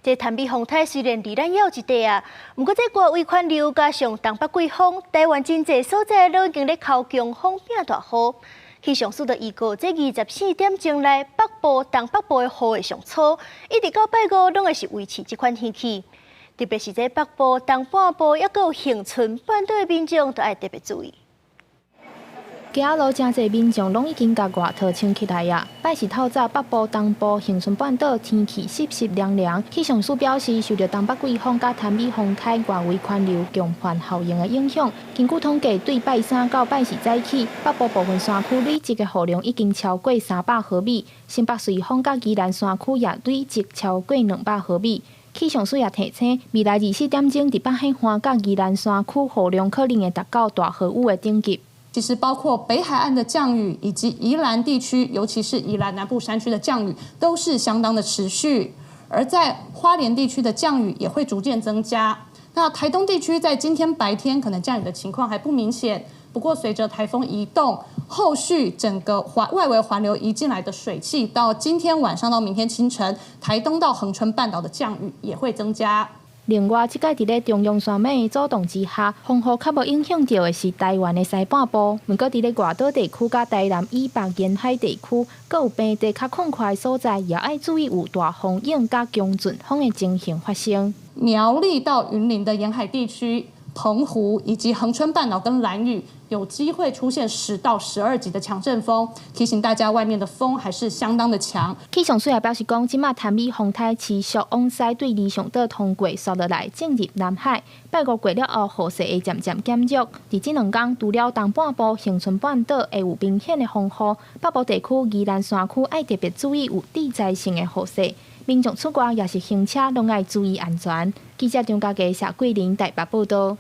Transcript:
這潭尾風颱雖然離咱猶一塊啊，毋過這外圍環流加上東北季風，台灣真濟所在攏已經咧靠強風變大雨。氣象署就預告，這24點鐘內北部、東北部的雨會上粗，一直到拜五攏會是維持這款天氣。特別是這北部、東半部，抑閣有恆春半島的民眾，都愛特別注意。街仔路誠濟民眾攏已經共外套穿起來啊！拜四透早北部、東部、恆春半島天氣濕濕涼涼。氣象署表示，受著東北季風佮潭尾風颱外圍環流強帆效應的影響，根據統計，對拜三到拜四早起，北部部分山區累積的雨量已經超過300毫米，新北瑞芳佮宜蘭山區也累積超過200毫米。氣象署也提醒，未來24點鐘佇北海岸佮宜蘭山區雨量可能會達到大豪雨的等級。其實包括北海岸的降雨，以及宜蘭地區，尤其是宜蘭南部山區的降雨，都是相當的持續。而在花蓮地區的降雨也會逐漸增加。那台東地區在今天白天可能降雨的情況還不明顯，不過隨着颱風移動，後續整個環外圍環流移進來的水汽，到今天晚上到明天清晨，台東到恆春半島的降雨也會增加。另外，這擺佇咧中央山脈的阻擋之下，風雨較無影響著的是台灣的西半部。毋過，佇咧外島地區佮台南以北沿海地區，閣有平地較寬闊的所在，也愛注意有大風湧佮強陣風的情形發生。苗栗到雲林的沿海地區、澎湖以及恆春半島跟蘭嶼，有機會出現10到12級的強陣風，提醒大家外面的風還是相當的強。氣象署也表示講，這馬潭尾風颱持續往西對離上島通過，紲落來進入南海。拜五過了後，雨勢會漸漸減弱。佇這兩工，除了東半部恆春半島會有明顯的風雨，北部地區宜蘭山區愛特別注意有地災性的雨勢。民眾出外抑是行車攏愛注意安全。記者張家傑、謝桂玲台北報道。